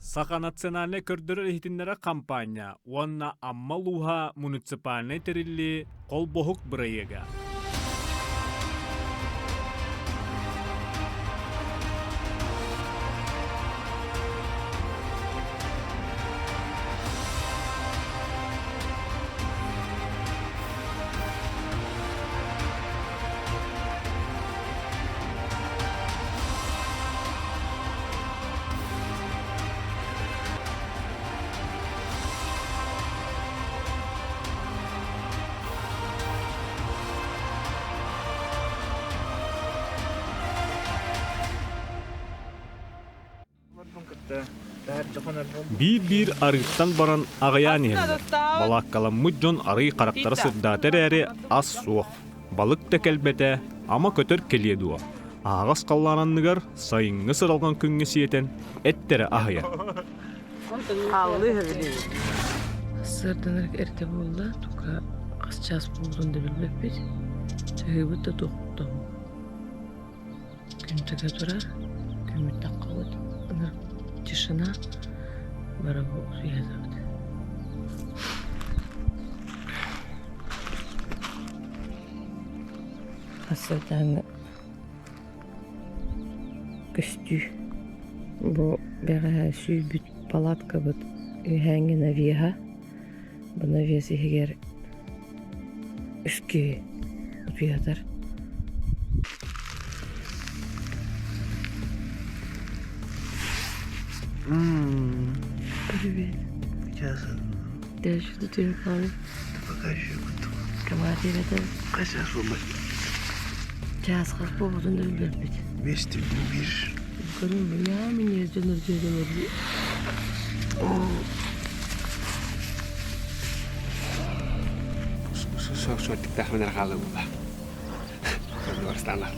Саха национальнай көрдөрөр-иһитиннэрэр хампаанньа уонна Амма улууһа муниципальнай тэриллии холбоһук бырайыага. Биир-биир арыыттан баран аҕыйаан иһэллэр. Балааккаламмыт дьон арый харахтара сырдаата эрээри ас суох. Балык да кэлбэтэ, ама көтөр кэлиэ дуо? Аһаҕас халлаан анныгар сайыҥҥы сыралҕан күҥҥэ сиэтэн эттэрэ аһыйар. Сарсыарданар эрдэ буолла, тука хас чаас буоллун да билбэппит. Чаһыыбыт да туохтон Күн тыга турар, күммүт таххабыт, тишина, бары утуйабыт. Хасырдааҥҥы көстүү. Бу бэҕэһээ сүүйбүт палаткабыт үөһээҥҥи навеһа. Бу навес иһигэр үс киһи утуйатар. Привет. Сейчас. Да, что ты руками? Пока еще буду. Комар это. Kaç yaş oldu? Час хас буолбутун да билбэппит. 5.21. Көрүҥ я мне дьонор дьиэлэр Суоттуктаахпын хаалыы буолла. Барыстаанах.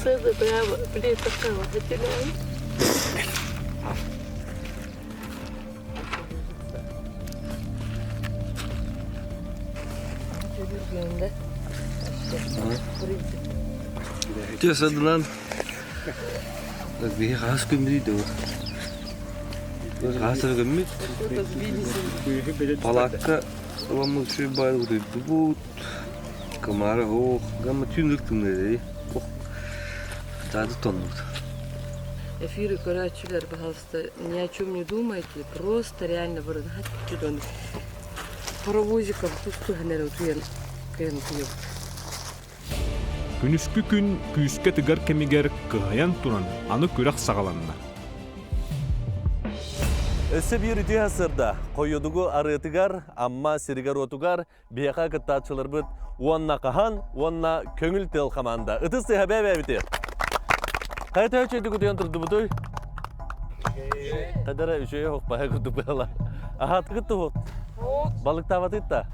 Сырды прямо плитка выделяю. Тиэ садынан биһи хаас күммүт дуу. Хаас күммүт. Палатка ыламмыт үчүгэй баайы утуйдубут. Кымаара ох, гамма түүн ыртымныыр ох. Таады тоннубут. Эфиры көрөөччүлэр, пожалуйста, ни о чем не думайте, просто реально бырынаһат дьон паровозиком тус-туһан эрэ утуйан кыайан утуйабыт. Күнүскү күн күүскэ тыгар кэмигэр кыһайан туран аны күрэх саҕаланна. Өссө биир үтүө сырда Хойудугу арыытыгар, Амма сиригэр-уотугар биһиэхэ кыттааччыларбыт уонна хаһан уонна көҥүл тыал хамаанда. Ытыс тыаһа бэйбэбити. Хайа төһө үчүгэйдик утуйан турдубутуй? Кадара үчүгэй хохпаһа курдук быһала. Аһаатыгыт туһут? Балыктаабатыт да?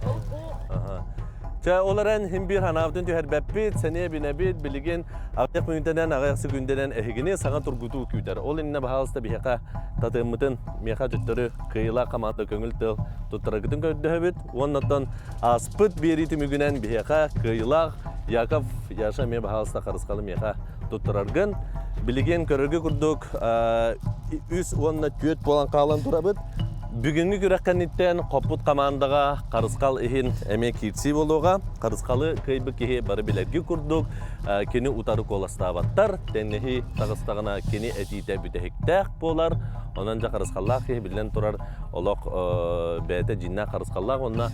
Чэ, ол эрэн хим биир ханаабытын түһэрбэппит, сэниэ бинэбит, билигин аҕыйах мүнүүтэнэн, аҕыйах секүндэнэн эһигини саҥа тургутуу күүтэр. Ол иннинэ баһаалыста биһиэхэ татыаммытын миэхэ төттөрү кыайыылаах хамаанда көҥүл тыл туттараргытын көрдөһөбүт. Уонна оттон ааспыт биэрии түмүгүнэн биһиэхэ кыайыылаах Яков Яша эмиэ баһаалыста харысхалы миэхэ туттараргын. Билигин көрөргө курдук үс уонна түөрт буолан хаалан турабыт. Бүгүҥҥү күрэх кэнниттэн хоппут хамаандаҕа харысхал иһин эмиэ киирсии буолуоҕа. Харысхалы кыайбыт киһи бары билэрги курдук кини утары куоластаабаттар. Тэҥнэһии таҕыстаҕына кини этиитэ бүтэһиктээх буолар. Онон дьэ харысхаллаах киһи биллэн турар олох бэйэтэ дьиҥнээх харысхаллаах уонна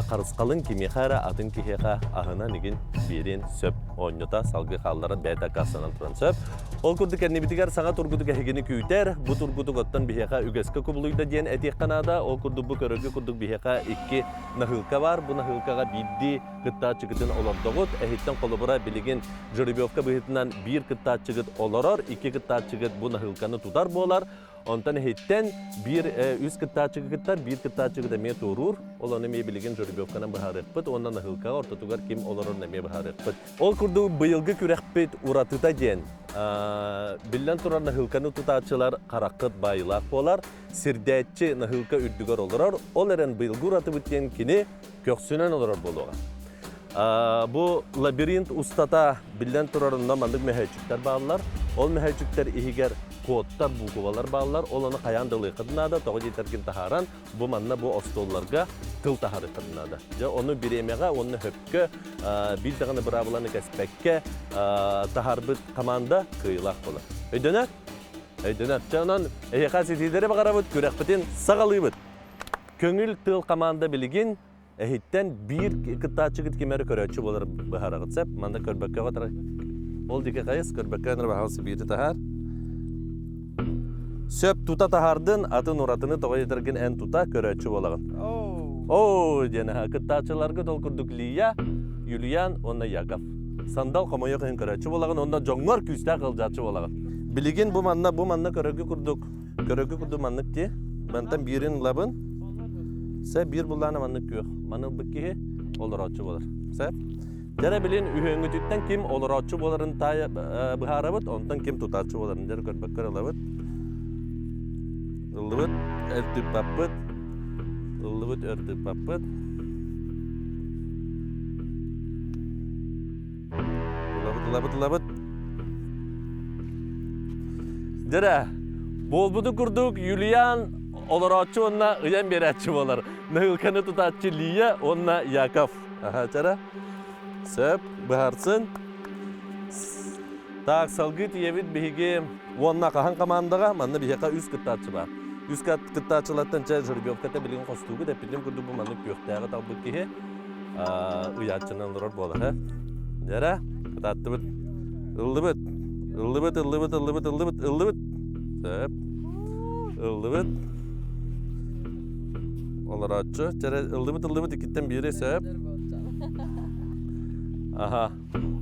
харысхалын кимиэхэ эрэ атын киһиэхэ аһынан игин биэриэн сөп оонньото салгыы хаалларан бэйэтэ аккаастанан туран сөп. Ол курдук кэннибитигэр саҥа тургутук эһигини күүтэр. Бу тургутук оттон биһиэхэ үгэскэ кубулуйда диэн этиэххэ наада. Ол курдук бу көрөргө курдук биһиэхэ икки наһыылка баар. Бу наһыылкаҕа биирдии кыттааччыгытын олордоҕут. Эһиттэн холобура билигин жеребьевка быһыытынан биир кыттааччыгыт олорор, икки кыттааччыгыт бу наһыылканы тутар буолар. Онтон иһиттэн биир үс кыттааччыга кыттар, биир кыттааччыга эмиэ туоруур. Ол ону эмиэ билигин жеребьевканан быһаарыахпыт уонна наһыылкаҕа ортотугар ким олорорун эмиэ быһаарыахпыт. Ол курдук быйылгы күрэхпит уратыта диэн, биллэн турар наһыылканы тутааччылар хараххыт баайыылаах буолар, сирдээччи наһыылка үрдүгэр олорор, ол эрэн быйылгы уратыбыт диэн кини көхсүнэн олорор буолуоҕа. Бу лабиринт устата биллэн турар онно маннык мөһөөччүктэр бааллар. Ол мөһөөччүктэр иһигэр кодтар, буукубалар бааллар. Ол ону хайаан да ылыаххытын наада, тоҕо диэтэргин таһааран, бу манна бу остуолларга тыл таһаарыаххытын наада. Дьэ, ону бириэмэҕэ уонна сөпкө биир даҕаны быраабыланы кэспэккэ таһаарбыт команда кыайыылаах буолар. Өйдөнөр? Өйдөнөр. Дьэ, онон эһиэхэ ситиилэри баҕарабыт, күрэхпитин саҕалыыбыт. Көҥүл тыал команда билигин эһиттэн биир кыттааччыгыт ким эрэ көрөөччү буолар быһаараҕыт сөп. Манна көрбөккө отар. Ол диэки хайыс, көрбөккө ыныр баһаҕын сибиири таһаар. Сөп тута таһаардын, атын уратыны тоҕо етергин эн тута көрөөччү буолаҕын. Оо диэн кыттааччыларгыт ол курдук Лия, Юлиан уонна Яков. Сандал хомойуох иһин көрөөччү буолаҕын уонна дьоҥҥор күүстээх ыалдьааччы буолаҕын. Билигин бу манна бу манна көрөргө курдук Көрөргө курдук маннык дии. Мантан биирин ылабын. Сэ биир буллаана маннык күөх. Маны ылбыт киһи олорооччу буолар. Сэ. Дьэрэ билин үһүөҥҥүтүттэн ким олорооччу буоларын таайа быһаарабыт, онтон ким тутааччы буоларын дьэрэ көрбөккөр ылабыт. Ыллыбыт, өр тыыппаппыт. Ыллыбыт, өр тыыппаппыт. Ылабыт, ылабыт, ылабыт. Дьэрэ, буолбутун курдук Юлиан олорооччу уонна ыйан биэрээччи буолар. Наһыылканы тутааччы Лия уонна Яков. Аха, чара. Сөп, быһаарсын. Так, салгыы тиийэбит биһиги уонна хаһан командаҕа, манна биһиэхэ үс кыттааччы баар. Үс кыттааччылартан чэ жеребьевката билигин хостуубут, эппитим курдук бу маннык күөхтээҕи талбыт киһи ыйааччынан олорор буолар. Дьэрэ, кытааттыбыт. Ыллыбыт. Ыллыбыт, ыллыбыт, ыллыбыт, ыллыбыт, ыллыбыт. Сөп. Ыллыбыт. Олорооччу. Чэрэ, ыллыбыт, ыллыбыт, иккиттэн биири сөп. Аха.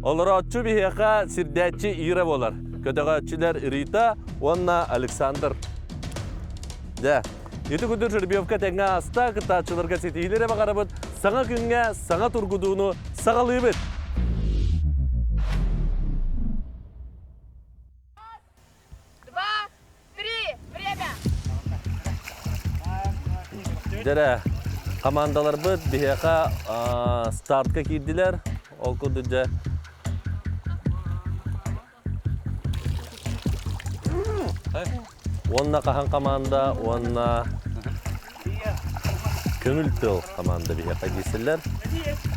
Олорооччу биһиэхэ сирдээччи Ира буолар. Көтөҕөөччүлэр Рита уонна Александр. Дьэ, Ити курдук жеребьевка тэҥҥэ ааста, кыттааччыларга ситиһиилэри баҕарабыт, саҥа күҥҥэ саҥа тургутууну саҕалыыбыт! Два, три, время! Дьэрэ, командаларбыт биһиэхэ стартка киирдилэр. Ол курдук дьэ Уонна хаһан команда, уонна Көҥүл тыл команда биһиэхэ киирсэллэр.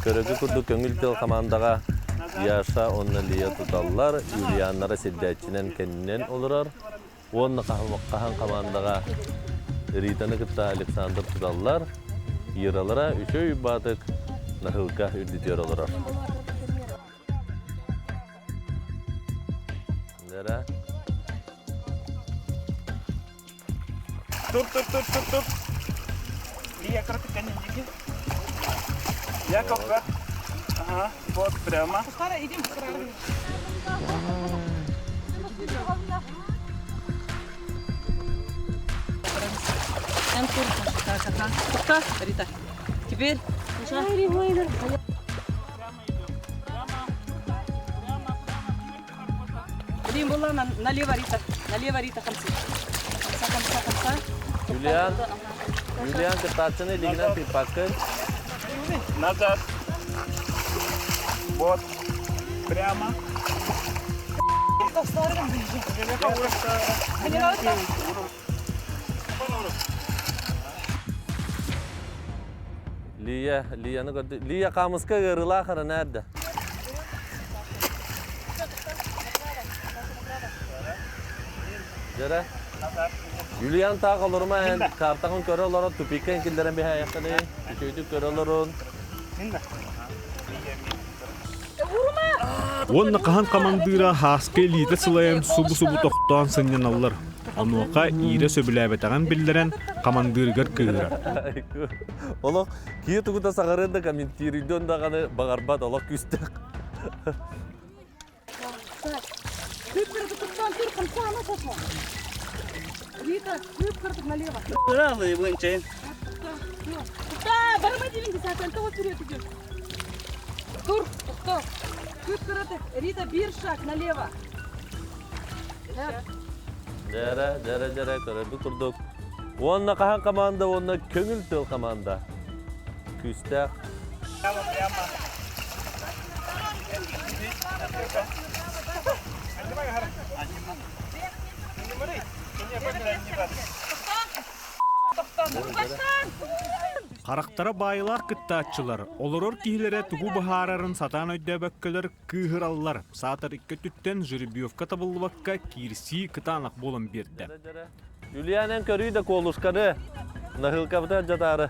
Көрөгү курдук Көҥүл тыл командаҕа Яша уонна Лия туталлар, Юлианнара сирдээччинэн кэннинэн олорор. Уонна хаһан командаҕа Ританы кытта Александр туталлар, Иралара үчүгэй баатык наһыылка үрдүтүгэр олорор. Нера. Тур, тур, тур, тур, тур. Лия, коротко, кэнники. Яков, Ага, вот прямо. Так, Рита. Теперь. Блин, была на, налево, Рита. Налево, Рита, хамсы. Хамса, хамса, хамса. Юлиан, Юлиан кытааччыны илигинэн тыыппаккын. Назад. Вот. Прямо. Лия, Лияны көрдү. Лия хаамыска ыарыылаах эрэ нээрдэ. Дьэрэ. Юлиан таах олорума эн картаҕын көрө олорон тупикка киллэрэн биһээйэххиний. Үчүгэйдик көрө олорун. Уонна хаһан хамандыыра Һааска илиитэ сылайан субу-субу тохтоон сынньаналлар. Онуоха Иирэ сөбүлээбэтэҕин биллэрэн, хамандыырыгар кыыһырар. Олох киһи тугу да саҥарыан да комментируйдуон даҕаны баҕарбат олох күүстээх. Рита, кып-кырдык налево. Быынчайын. Да, барыма диибин десятый, вот вперед идешь. Тур, кто? Кып-кырдык. Рита, биир шаг налево. Дьэрэ, дьэрэ, дьэрэ, көрөрбүт курдук. Уонна хаһан команда, уонна көҥүл тыл команда. Күүстээх. Харахтара баайылаах кыттааччылар олорор киһилэрэ тугу быһаарарын сатаан өйдөөбөккөлөр кыыһыраллар. Саатар икки өттүттэн жеребьевка табыллыбакка киирсии кытаанах буолан биэрдэ. Юлианен көрүй да куолушканы наһыылкабытын дьатаары.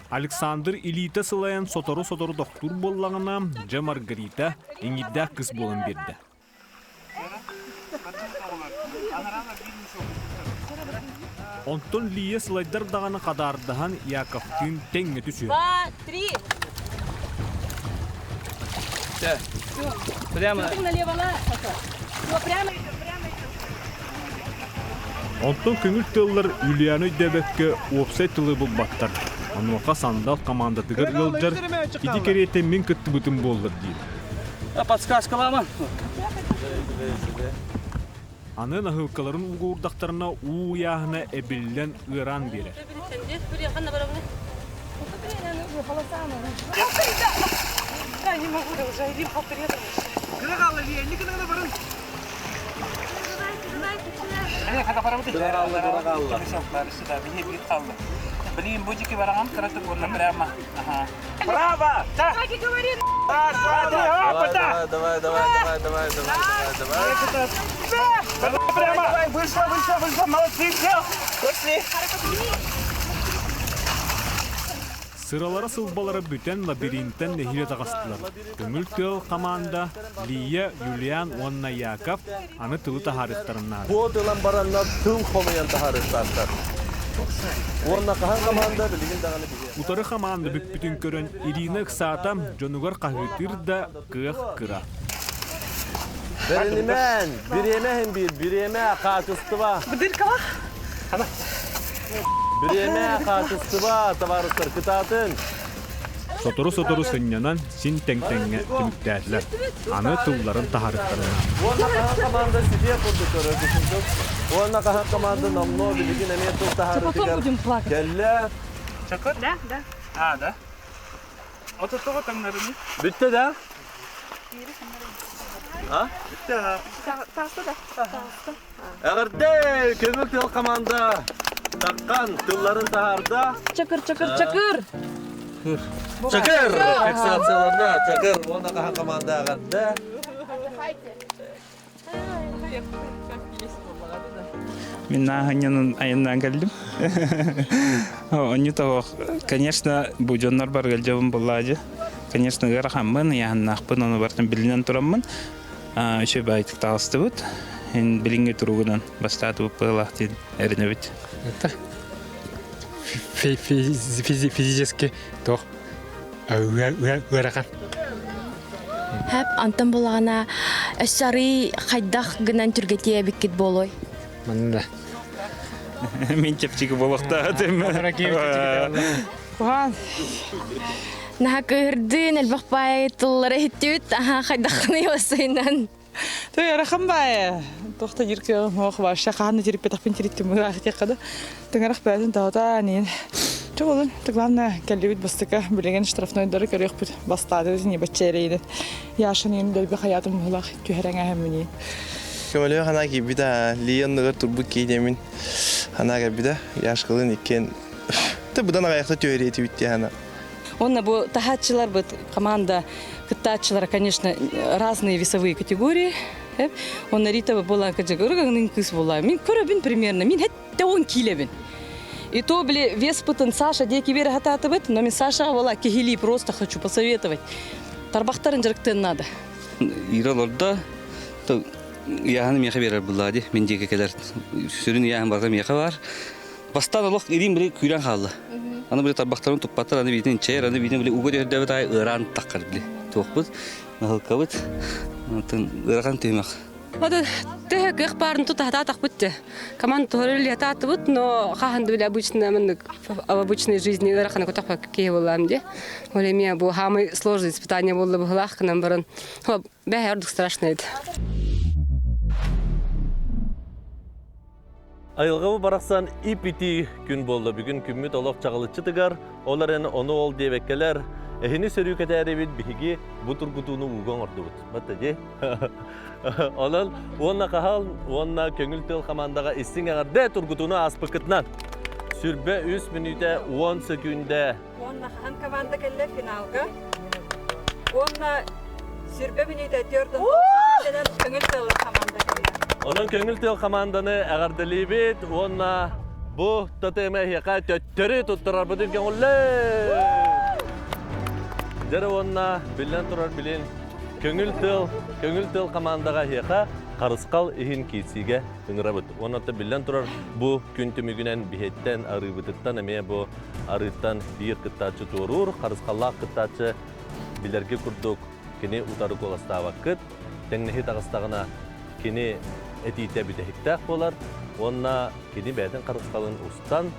Александр илиитэ сылайан сотору-сотору тохтуур буоллаҕына, дьэ Маргарита иҥиирдээх кыс буолан биэрдэ. Онтон Лия сылайдар даҕаны хадаардаһан Яковтыын тэҥҥэ түсүһэр. Два, три. Все. Прямо. Налево, Все, прямо идем, прямо идем. Онтон көҥүл тыллар Юлианы өйдөөбөккө уопсай тылы булбаттар. Онуоха Сандал командатыгар ыалдьар, ити кэриэтэ мин кыттыбытым буоллар диир. Подсказкалаама. Аны наһыылкаларын угуурдахтарына уу ыйааһына эбиллэн ыараан биэрэр. Блин, бутики барагам кыратык уонна прямо. Ага. Право! Да! Так и говори, Раз, два, три, опа, да! Давай, давай, давай, давай, давай, давай, давай. Прямо! Давай, вышла, вышла, вышла, молодцы, все! Пошли! Сыралара сылбалара бүтэн лабиринтэн нэһиилэ таҕыстылар. Көҥүл тыал хамаанда Лия, Юлиан уонна Яков аны тылы таһаарыахтарын наада. Куот ылан бараннар тыл хомуйан таһаарыахтаахтар. Уонна хаһан хамаанда билигин даҕаны биһиэхэ. Утары хамаанда бүппүтүн көрөн Ирина ыксаата, дьонугар хаһыытыыр да кыах кыра. Бэринимээн, бириэмэ иһин биир, бириэмэ, хаачыстыба. Быдыркала. Бириэмэ, хаачыстыба, табаарыстар, кытаатын. Сотору-сотору сынньанан син тэҥ-тэҥҥэ түмүктээтилэр. Аны тылларын таһаарыахтарына. Уонна хаһан команда ситиэх курдук көрөргүт курдук. Уонна хаһан команда номнуо билигин эмиэ тыл Потом будем таһаарытыгар плакать. кэллэ. Чакыр? Да, да. А, да? Ототтоҕо таҥнарыны. Бүттэ да? А? Бүттэ Таста да. Эҕэрдэ! Көмүл тыл команда таххан тылларын таһаарда. Чакыр, чакыр, чакыр. Чакыр! Фиксацияларда Чакыр уонна хаһан команда эҕэрдэ. Мин нааһынньанан айаннаан кэллим. Онньу тоһох, конечно, бу дьоннор барыгалдьабын буллаадьы. Конечно, ыарахаммын, ыйааһыннаахпын, ону барытын билинэн тураммын. Үчүгэй баайтык таҕыстыбыт. Билиҥҥи туругунан бастаатыбыт быһыылаах диэн эрэнэбит. Это физически туох ыарахан. Хэп, антон булаҕына өссө арый хайдах гынан түргэтиэ эбиккит буолуой? Манна да. Мин чэпчэки буолуохтаатым. Куһаан. Наһаа кыыһырдыын элбэх баай тыллары иһиттибит. Аха, хайдаххыный уоссайынан? Той ыарахан баайа. Туох да диир кыаҕым суох вообще хаһан да тириппэтэхпин тириттим быһыылаах диэххэ да. Тыҥырах бэйэтин тоһутаа ниин. Чэ буолун, это главное кэллибит бастакы билигин штрафнойдары көрүөхпүт бастаатыбыт ини бачча эрэйинэн. Яшан иин дэлби хайаатым быһыылаах түһэрэн ааһаммын Көмөлөөх ханаа киирбитэ, Лия оннугар турбут киһи диэмин ханаа кэлбитэ. Яшкалыын иккиэн Тэ быдан аҕайахта түһэриэ этибит дии хана. Онно бу таһааччыларбыт команда кыттааччылара, конечно, разные весовые категории. Онно Рита буолан кыжыгырыгын кыыс буолла. Мин көрөбүн примерно, мин хэтте он килебин. И то, били, вес пытын Саша диэки бере хатаатыбыт, но мен Сашаға была киһилии просто хочу посоветовать. Тарбахтарын дьарыктыан надо. Ира олордо, ыйааһыны миэхэ биэрэр буллаа дии, мин диэки кэлэр. Сүрүн ыйааһын барыта миэхэ баар. Бастаан олох илиим били күүрэн хаалла. Аны били тарбахтарын туппаттар, аны биитин чэйэр, аны биитин били уга түһэрдэбит аайы ыараан таххар били туохпут, наһылкабыт. Онтон ыарахан түһүмэх. Вот төһө кыах баарын тута те. Команда туһары летаатыбыт, но хаһан да биле обычно маннык в обычной жизни ыараханы көтөхпөккө киһи буоллаам дии. Ол эмиэ бу самый сложный испытание буолла быһылаах гынан баран бэһэ ордук страшно edi. Айылҕабы барахсан ип-итии күн буолла. Бүгүн күммүт олох чаҕылыччытыгар, ол эрэн ону ол диэбэккэлэр, эһини сөрүүкэтээрибит биһиги бу тургутууну ууга оҥордубут. Батта дии. Онон уонна хаһал уонна көҥүл тыл хамаандаҕа истиҥ эҕэрдэ тургутууну ааспыккытынан. Сүрбэ үс мүнүүтэ 10 сөкүүндэ. Уонна хаһан команда кэллэ финалга. Уонна сүрбэ мүнүүтэ 4 көҥүл тыл команда кэллэ. Онон көҥүл тыл команданы эҕэрдэлиибит уонна бу тотемы эһиэхэ төттөрү туттарарбытын көҥүллээ! Дьэрэ уонна биллэн турар билин Көҥүл тыл, көҥүл тыл командаҕа эһиэхэ харысхал иһин киирсиигэ ыҥырабыт. Уонна биллэн турар бу күн түмүгүнэн биһиэттэн арыыбытыттан эмиэ бу арыыттан биир кыттааччы туоруур, харысхаллаах кыттааччы билэргэ курдук кини утары куоластаабаккыт. Тэҥнэһии таҕыстаҕына кини этиитэ бүтэһиктээх буолар уонна кини бэйэтин харысхалын устан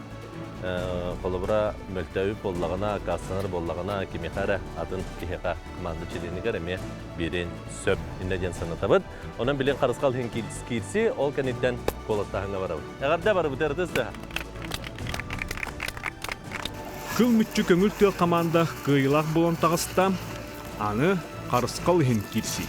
холобура мөлтөөбүт буоллаҕына, аккаастанар буоллаҕына кимиэхэ эрэ атын киһиэхэ команда чилиэнигэр эмиэ биэриэн сөп иннэ диэн санатабыт. Онон билин харысхал иһин киирси, ол кэнниттэн куоластааһыҥҥа барабыт. Эҕэрдэ барыбыт ырытыс да. Кыл мүччү көҥүл тыал команда кыайыылаах буолан таҕыста. Аны харысхал иһин киирсии.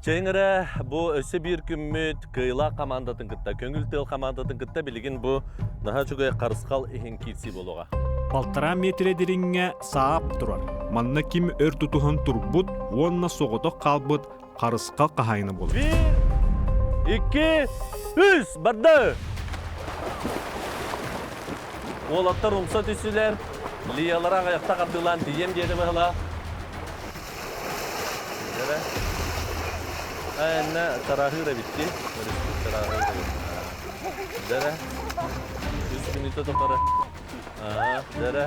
Чэйиҥ эрэ, бу өссө биир күммүт Кыайылаах командатын кытта, Көҥүл тыал командатын кытта билигин бу наһаа үчүгэй харысхал иһин киирсии буолуоҕа. Балтараа миэтирэ дириҥҥэ саап турар. Манна ким өр тутуһан турбут уонна соҕотох хаалбыт харысхал хаһаайына буолар. Биир, икки, үс, барды! Уолаттар умса түстүлэр, Лиялара аҕыйахта хардыылаан тиийиэм диэтэ быһалаах. Дьэрэ. Эннэ тараһыыр эбитти. Өрүспүт тараһыыр эбит. Дьэрэ. Үс мүнүүтэ тухары. Дьэрэ.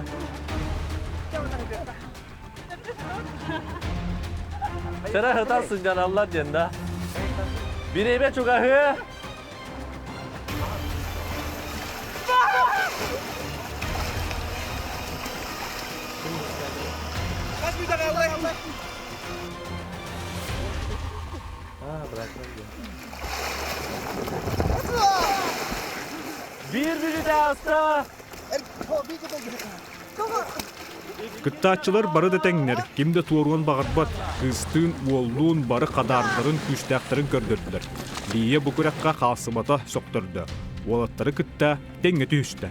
Дьэрэ хытар сынньаналлар диэн да. Бириэмэ чугаһыа. Биир бүлүүдэ ааста. Кыттааччылар бары да тэҥнэр, ким да туоруон баҕарбат, кыыстыын, уоллуун бары хадаардарын, күүстээхтэрин көрдөрдүлэр. Лия бу күрэххэ хаалсыбата сөхтөрдө. Уолаттары кытта тэҥҥэ түһүстэ.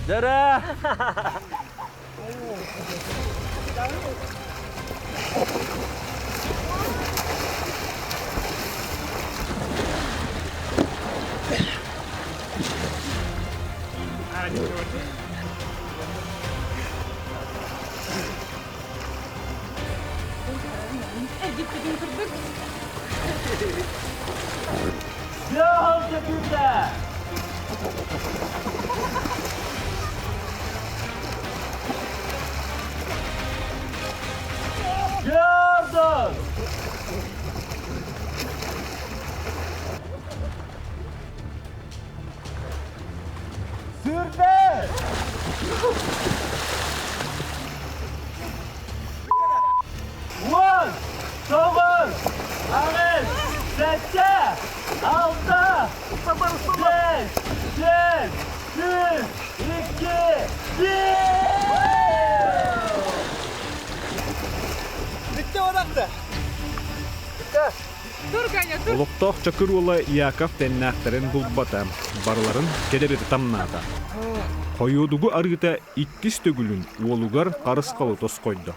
Дара! Дьол сөкүүтэ! Jordan! Сүрдэ! Уон, тоҕус, аҕыс, сэттэ, алта, биэс, түөрт, үс, икки, биир! Бүттэ барахта. Бүттэ. Олохтоох Чакыр уола Яков тэннээхтэрин булбата, барыларын кэдэрити тамнаата. Хойуодугу арыыта иккис төгүлүн уолугар харысхалы тосхойдо.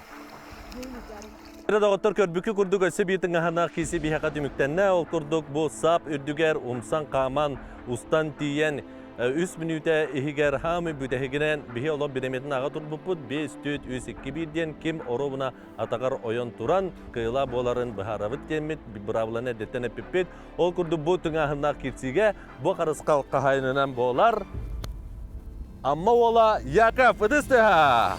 Доҕоттор көрбүккү курдук өссө биир тыҥаһанаах киси биһиэхэ түмүктэннэ. Ол курдук бу сап үрдүгэр умсан хааман, устан тиийэн Үс мүнүүтэ иһигэр хаамы бүтэһигинэн биһи олох бириэмэтин аҕа турбуппут 5, 4, 3, 2, 1 диэн ким оруобуна атаҕар ойон туран кыайыылаах буоларын быһаарабыт диэммит быраабыланы эрдэттэн эппиппит. Ол курдук бу тыҥааһыннаах киирсиигэ бу харысхал хаһаайынынан буолар Амма уола Яков ытыс тыаһа!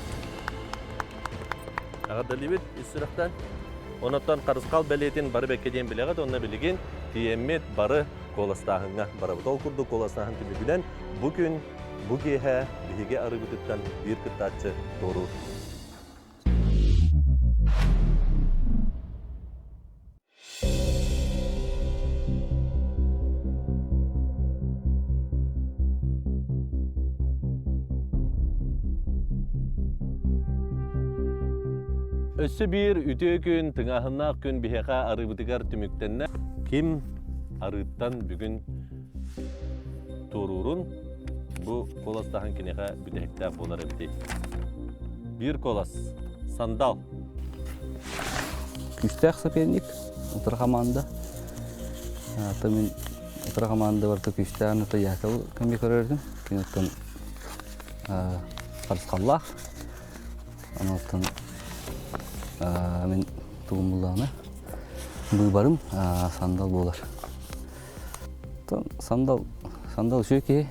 Эҕэрдэлиибит ис сүрэхтэн. Онон харысхал бэлиэтин бары бэккэ диэн билэҕит уонна билигин тиийэммит бары куоластааһыҥҥа барабыт. Ол курдук куоластааһын түмүгүнэн бу күн, бу киэһэ биһиги арыыбытыттан биир кыттааччы туоруур. Өссө биир үтүө күн, тыҥааһыннаах күн биһиэхэ арыыбытыгар түмүктэннэ. Ким арыыттан бүгүн туоруурун бу куоластааһын киниэхэ бүтэһиктээх буолар эбитий. Биир куолас. Сандал. Күүстээх соперник, утары хамаанда. Ата мин утары хамаанда барыта күүстээҕин ата Яковы кэмҥэ көрөрүм. Киниттэн харысхаллаах. Онуттан мин тугум буллаҕына быыбарым сандал буолар. Сандал сандал үчүгэй киһи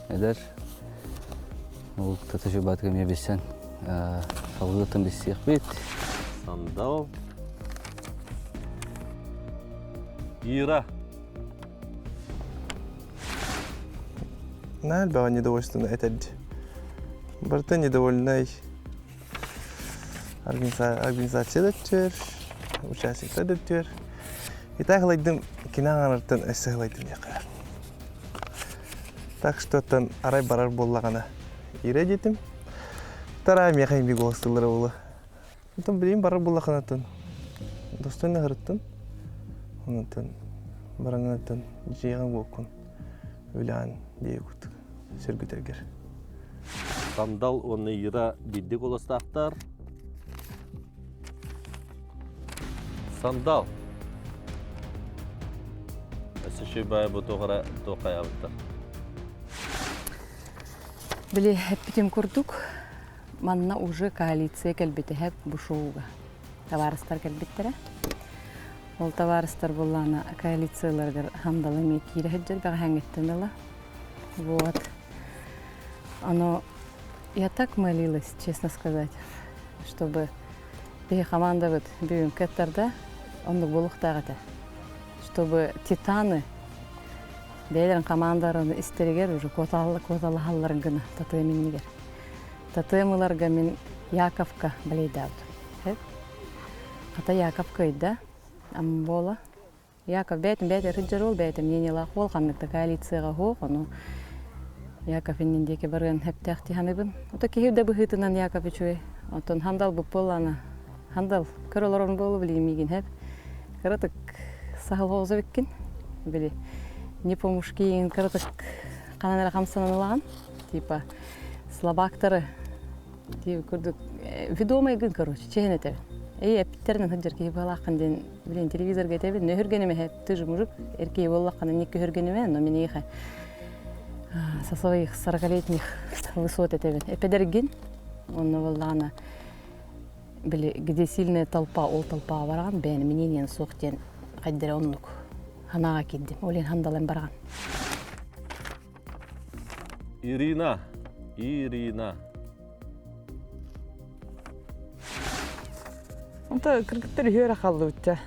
эдэр ол татышыбатыга эмиэ билсэн салгыттан билсиэхпит. Сандал Ира Наһаа элбэҕи недовольствоны этэрди. Барыта недовольнай организация да өттүөр, участниктар да өттүөр. Итак ылайдым кини аҥарыттан өссө ылайдым диэххэ. Так что оттон арай барар буоллаҕына Ира диэтим. Тараа миэхэ имби голостыллара буолуо. Оттон билигин барар буоллаххына достойно ыһырыттын. Онтон бараҥҥыттан дьиэҕин буоккун үлэҕин диэкут сөргүтэргэр. Сандал уонна Ира биирдик олостаахтар. Сандал. Өссө шөй бу туох туох хайаабыттар. Били эппитим курдук, манна уже коалиция кэлбитэ бу шоуга. Табаарыстар кэлбиттэрэ. Ол табаарыстар буллаана коалицияларыгар хандалы эмиэ киирэ сылдьар бэҕэһээҥҥиттэн ыла. Вот. Оно я так молилась, честно сказать, чтобы биһи командабыт бүгүн кыттарда оннук буолуохтаах этэ. Чтобы титаны бэйэлэрин командаларын истэригэр уже куоталаһалларын гына татыам иннигэр. Татыам ыларга мин Яковка балейдаабытым. Хата Яков кыайда. Амбола. Яков бэйэтин бэйэтэ сылдьар уол, бэйэтэ мнениелаах уол, ханнык да коалицияҕа суох, ону Яков иннин диэки барыан сөптөөх дии саныыбын. Ото киһи да быһыытынан Яков үчүгэй. Оттон Хандал бу буоллаана. Хандал көр олорон буолу билигин миигин хэп. Кыратык саһыл хоҕуза биккин. Били не по-мужски кыратык ханан эрэ хамсанан ылаҕын. Типа словактары Тии курдук ведомайгын, короче, чэһин этэбин. Эй, эппиттеринэн сылдьар киһи быһалааххын диэн, блин, телевизорга этэбин, нөһүргэнэмэ, ты же мужик, эр киһи буоллаххына, не көһүргэнэмэ, но миниэхэ со своих сорокалетних высот этэбин. Эпэдэргин, онно буоллаҕына, били, где сильная толпа, ол толпаҕа бараҕын, бэйэни мнениен суох диэн хайдара оннук санааҕа киирдим. Ол иһин хандалан бараҕын. Ирина. Ирина. Онто кыргыттар үһүө эрэ хааллыбытча.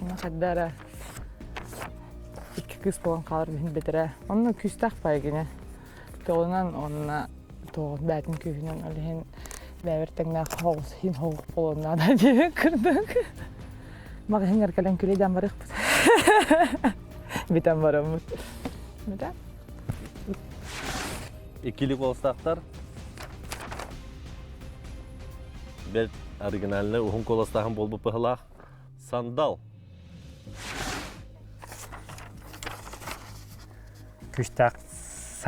Онно хайда эрэ икки кыыс буолан хаалар иһин бэтэрээ. Онно күүстээх баайы кини. Тоҕунан уонна тоҕус бээтин күүһүнэн ол иһин бэйэбэр тэҥнээх хоҕус иһин хоҕух буолуон наада диэн курдук. Маҕаһыыҥҥар кэлэн күлэ барыахпыт. Бүтэн бараммыт. Бүтэн. Иккили куоластаахтар. Бэрт оригинальный уһун куоластааһын буолбут быһылаах. Сандал. Күүстээх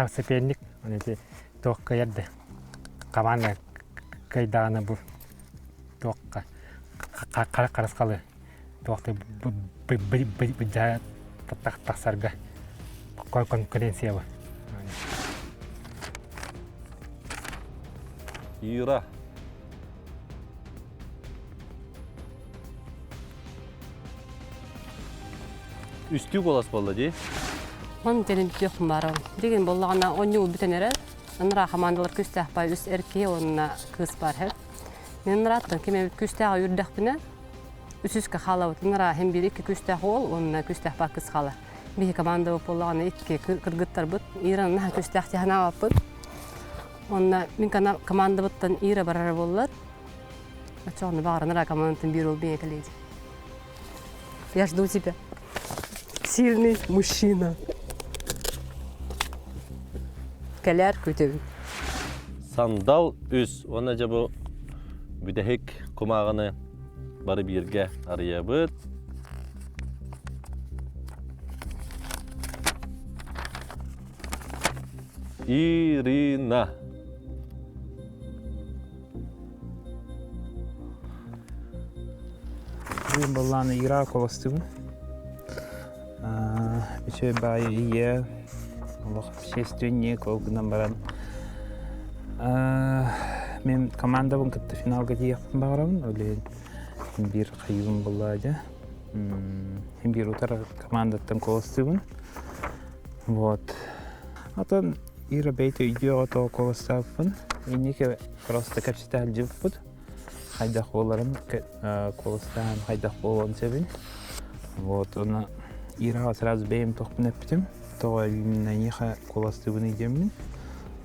соперник, ити туох кыайар да команда кыайдаҕына бу туохха харысхалы туохта быдьаа тахсарга. конкуренция бар. Ира. Үстүү голос болла дии. Он телим түөх барам. Деген боллаҕына онньуу бүтэн эрэр. Анараа хамаандалар күстээх бай үс эр киһи уонна кыыс бар һэр. Мен анарааттан ким эбит күстээх үрдэхпинэ үсүскэ хаалабыт. Анараа хем биир икки күстээх уол уонна күстээх бар кыс хаалар. Биһи команда боллаҕына икки кыргыттарбыт Ира наһаа күстээх тиһанаабаппыт. Онна мин командабыттан Ира барара буоллар. Очоҕуна баҕар анараа командатын биир уол бэйэ кэлиэдь. Я жду тебя. Сильный мужчина. Кэлээр күтөбүн. Сандал үс уонна дьэ бу бүтэһик кумааҕыны бары бииргэ арыйабыт. Ирина. Бүгүн баллааны Ира колостубун. Үчүгэй баайы ийэ, олох общественник, ол гынан баран мен командабын кытта финалга тиийиэхпин баҕарабын. Ол иһин биир хайыыбын буллаа дьэ. Биир утары командаттан колостуубун. Вот. Атын Ира бэйэтэ өйдүөҕэ тоҕо куоластаабыппын. Инники просто кэпсэтэ сылдьыбыппыт. Хайдах буоларын, куоластаан хайдах буолуон сөбүн. Вот, оны Ираҕа сразу бэйэм тохпун эппитим. Тоҕо именно эйиэхэ куоластыыбын диэммин.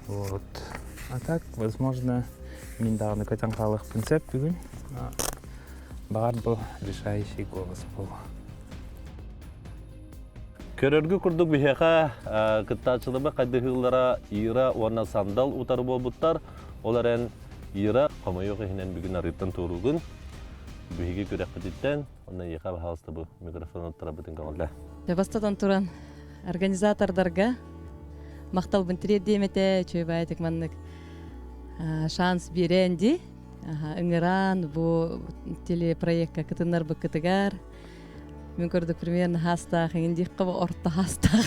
Вот. А так, возможно, мин даҕаны көтөн хаалыахпын сөп бүгүн. Баҕар бу решающий голос буолуо. Көрөргө курдук биһиэхэ кыттааччыларбыт хайдыһыылара Ира уонна Сандал утары буолбуттар. Ол эрэн Ира хомойуох иһинэн бүгүн арыыттан туоруугун. Биһиги күрэхпититтэн онно эйиэхэ баһаалыста бу микрофон оттарабытын көҕүлээ. Бастатан туран организатордарга махталбын тириэрдиэм этэ, үчүгэй баайытык маннык шанс биэрэн ди. Ыҥыраан бу телепроекка кытыннарбыккытыгар Мин көрдүк примерно хаастаах иҥин диэххэ орто хаастаах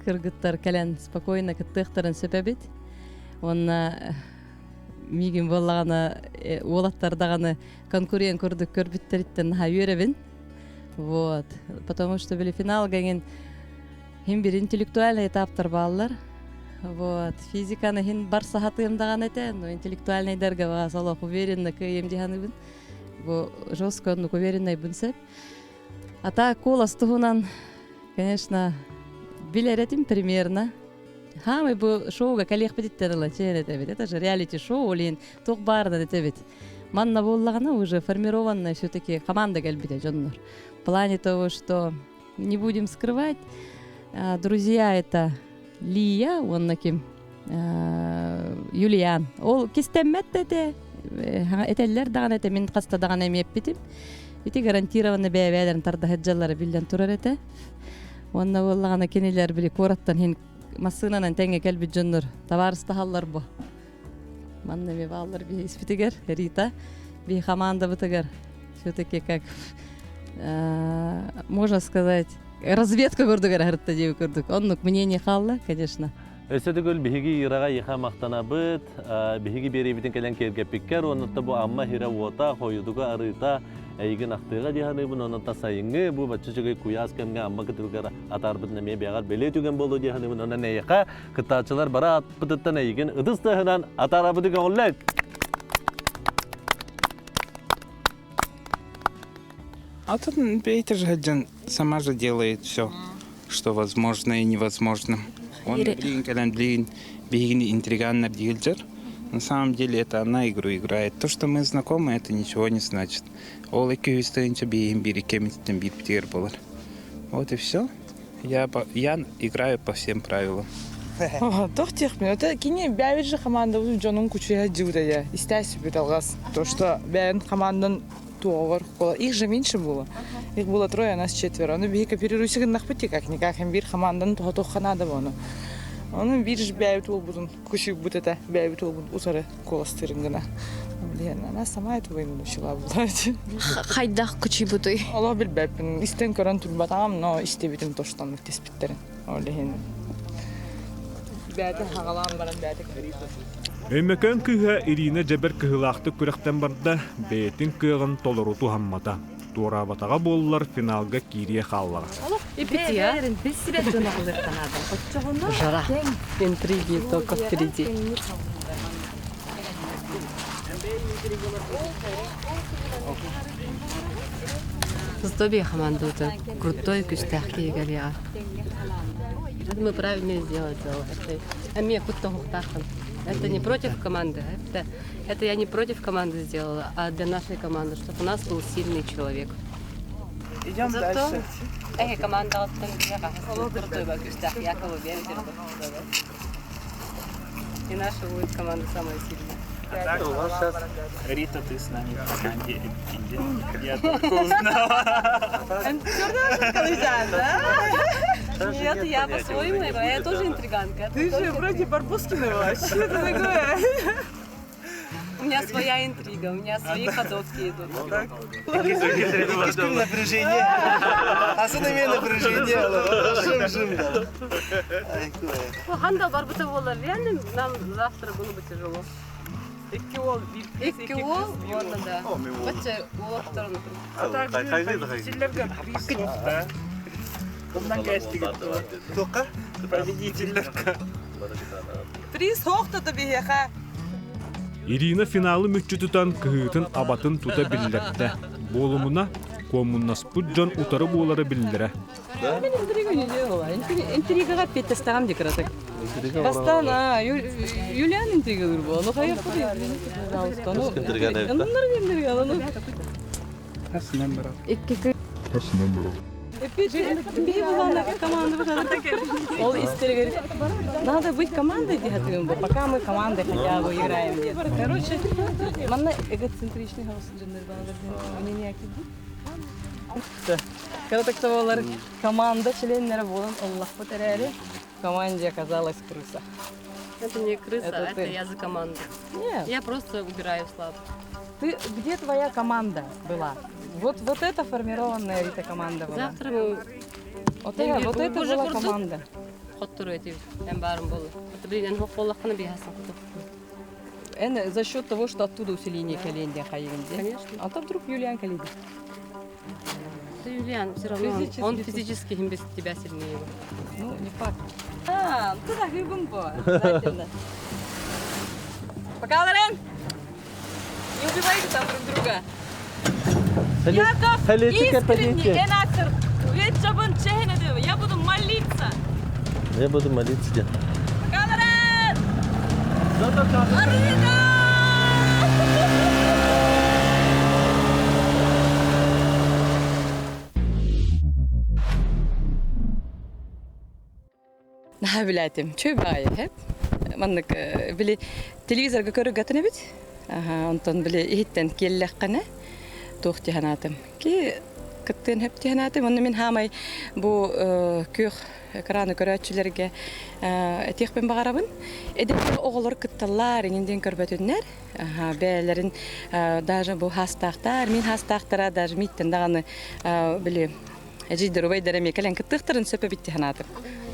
кыргыттар кэлэн спокойно кыттыахтарын сөп эбит. Уонна миигин буоллаҕына уолаттар даҕаны конкурент курдук көрбүттэриттэн наһаа үөрэбин. Вот. Потому что били финалга иҥин хин бир интеллектуальный этаптар бааллар. Вот. Физиканы хин бар сахатыым даҕаны этэ, но интеллектуальныйдарга солох уверенно кыайым дии Бу жестко оннук увереннайбын сөп. А так куолас туһунан, конечно, билэр этим примерно. Хамай бу шоуга кэлиэхпититтэн ыла чээн этэбит. Это же реалити-шоу, олин туох баарынан этэбит. Манна буоллаҕына уже формированная все-таки команда кэлбитэ дьоннор. В плане того, что не будем скрывать, друзья это Лия уонна ким Юлиан. Ол кистэммэт да этэ, этэллэр даҕаны этэ, мин хаста даҕаны эмиэ эппитим. Ити гарантированно бэйэ-бэйэлэрин тардаһыддьаллара биллэн турар этэ. Уонна буоллаҕына кинилэр били куораттан иһин массыынанан тэҥҥэ кэлбит дьоннор табаарыстаһаллар бу. Манна эмиэ бааллар биһи испитигэр Рита биһи хамаандабытыгар все-таки как можно сказать разведка курдук эрэ сырытта диэби курдук. Оннук мнение хаалла, конечно. Өссө төгүл биһиги Ираҕа иха махтанабыт, биһиги биэриибитин кэлэн киэргэппиккэр, уонна бу Амма иһирэ уота, хойутуга арыыта, эйигин ахтыаҕа дии саныыбын, онон сайыҥҥы бу бачча үчүгэй куйаас кэмҥэ Амма кытылыгар атаарбытын эмиэ бэйэҕэр бэлиэ түгэн буолуо дии саныыбын, онон эйиэхэ кыттааччылар бары атпытыттан эйигин ытыс тыаһынан атаарабыты көҕүллэт! А тут Петя же сама же делает все, что возможно и невозможно. Он блин, когда блин, бигини интриганно дилджер. На самом деле это она игру играет. То, что мы знакомы, это ничего не значит. Ол 200 биин биир кэмиттэн биир битигэр болар. Вот и все. Я, я играю по всем правилам. Тох техмин. Это кини бэйбит же команда дьонун кучуя дьиудая. Истәсипит алгас. То, что бэйэн командан туоҕар их же меньше было. Их было трое, а нас четверо. Ну, биһи кооперируйся гыннахпыт как-никак. Биир командан тоһотуохха наада бону. Ону биир же бэйбит уолбутун кучуйбут этэ, бэйбит уолбун утары куоластыырын гына. Блин, она сама эту войну начала была. Хайдах кучуйбутуй? Олох билбэппин. Истэн көрөн турбатаҕым, но истибитим то, что оннук теспиттерин. Ол иһин бэйэтэ хаҕалаан баран бэйэтэ Өймөкөөн кыыһа Ирина дьэбэр кыһыылаахтык күрэхтэн барда, бэйэтин кыаҕын толору туһаммата. Туораабатаҕа буоллар финалга киириэ хааллаҕа. Жара. Интриги только впереди. Сдобие хамаандуута крутой күстээх киһи кэлиэҕэ. Мы правильно сделали. Эмиэ куттаһуохтааххын. Это не против команды, это, это я не против команды сделала, а для нашей команды, чтобы у нас был сильный человек. Идем Зато дальше. Эһи командалыттан крутой күстээх Якову верите, И наша будет команда самая сильная. А так, у вас сейчас Рита, ты с нами в команде Эбикинде. Я только узнала. Нет, я по-своему играю, я тоже интриганка. Ты же вроде Барбоскина была. Что это такое? У меня своя интрига, у меня свои ходовки идут. Напряжение. Особенно напряжение. Жим-жим. Ханда барбыта буолар, реально нам завтра было бы тяжело. Икки уол, Икки уол, уонна да. Бачча уолаттарын А так, победительлерге приз да? Оннан кэстигит Тоқа? Победительлерге. Приз хоохтото биһиэхэ. Ирина финалы мүччү тутан кыһыытын абатын тута биллэрдэ. Буолумуна, куомуннаспыт дьон утары буолара биллэрэ. Мен интрига не делала. Интригаға петтестағам декораток. Бастан, а, Юлиан интрига был. Ну, хайа, извините, пожалуйста. Ну, Интрига, ну, интрига, ну. Икки Ол истери говорит, надо быть командой, дихатыгым, пока мы командой хотя бы играем. Короче, манна эгоцентричный хаос джендер мнение Когда так олар команда членнері болан Аллах потеряли, в команде оказалась крыса. Это не крыса, Это это, ты. я за команду. Нет. Я просто убираю слабых. Ты, где твоя команда была? Вот, вот это формированная Рита команда была. Завтра мы... Вот, это, вот это Уже была курдук. команда. Хоттору эти эмбарым болу. Это, блин, эн хоққоллаққаны бейхасан куту. Эн, за счет того, что оттуда усиление коленди хайвинди. Конечно. А там вдруг Юлиан Калиди. Это Юлиан, все равно он- Физически он ты- физически им без тебя сильнее. Ну, не факт. А, ну туда хыбым обязательно. Пока, Лорен! Не убивайте там друг друга. Яков искренне, Энактор, ведь жабын чехнеды, я буду молиться. Я буду молиться. дед. Пока, Лорен! Арина! Наһаа билээтим. Чөй баайы, хэп. Маннык били телевизорга көрүгэтин эбит. Аха, онтон били иһиттен киэллэххинэ туох тиһанаатым. Ки кыттыын хөп тиһанаатым. Онно мин хаамай бу күөх экраны көрөөччүлэргэ этиэхпин баҕарабын. Эдэр оҕолор кытталлар, иҥиндин көрбөтүннэр. Аха, бээлэрин даже бу хастаахтар, мин хастаахтара даже миттен даҕаны били эжийдер убайдар эмиэ кэлэн кыттыахтарын сөпө битти ханаатым.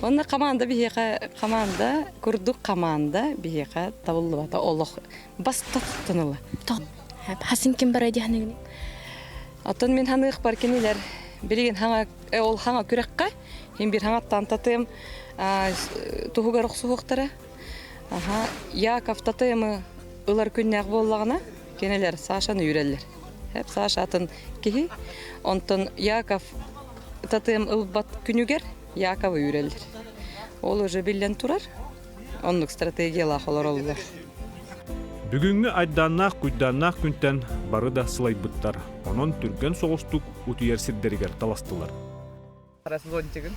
Онно команда биһиэхэ команда курдук команда биһиэхэ табыллыбата олох бастаттаныла. Хасын ким бара диһаныгын? Оттон мин ханыых бар кинилер билигин хаҥа ол хаҥа күрэххэ хин бир хаҥаттан татыым туһугар охсуһуохтара. Аха, Яков татыымы ылар күннээх буоллаҕына кинилер Сашаны үүрэллэр. Хеп Саша атын киһи. Онтон Яков татыым ылбат күнүгэр Яковы үүрэллэр. Ол уже биллэн турар. Оннук стратегиялаах олороллор. Бүгүҥҥү айдааннаах куйдааннаах күнтэн бары да сылайбыттар. Онон түргэн соҕустук утуйар сирдэригэр таластылар. Раз зонтигын.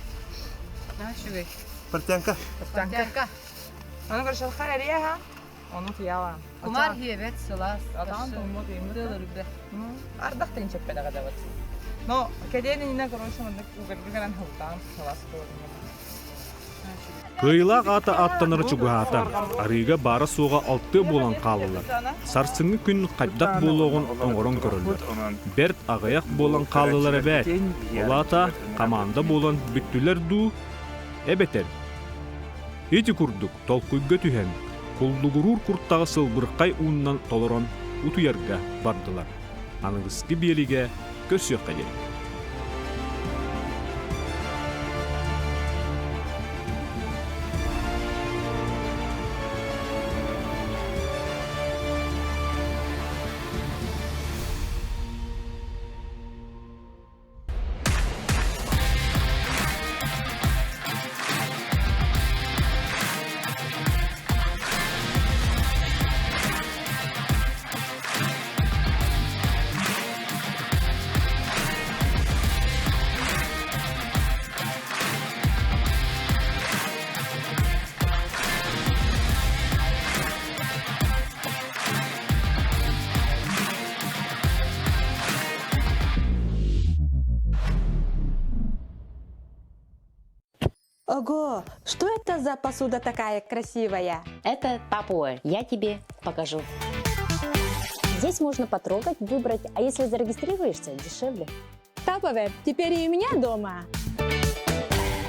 Портянка. Портянка. Аны көршалхар әрия Оны тияла. Кумар хиэбет сылаас. Атаан туммут Ардах тинчеп педага дават. Но кедени нина короче мында угырган хылтан сылас Кыайыылаах аата аттанара чугаһаата. Арыыга баара суоҕа алтыа буолан хааллылар. Сарсыҥҥы күн хайдах буолуоҕун оҥорон көрөллөр. Бэрт аҕыйах буолан хааллылар эбээт. Ол аата команда буолан бүттүлэр дуу? Эбэтэр ити курдук толкуйга түһэн, куллугуруур куртаҕы сылбырхай ууннан толорон утуйарга бардылар. Аныгыскы биэригэ көрсүөххэ диэри. Ого, что это за посуда такая красивая? Это Тапуэ. Я тебе покажу. Здесь можно потрогать, выбрать, а если зарегистрируешься, дешевле. Таповер, теперь и у меня дома.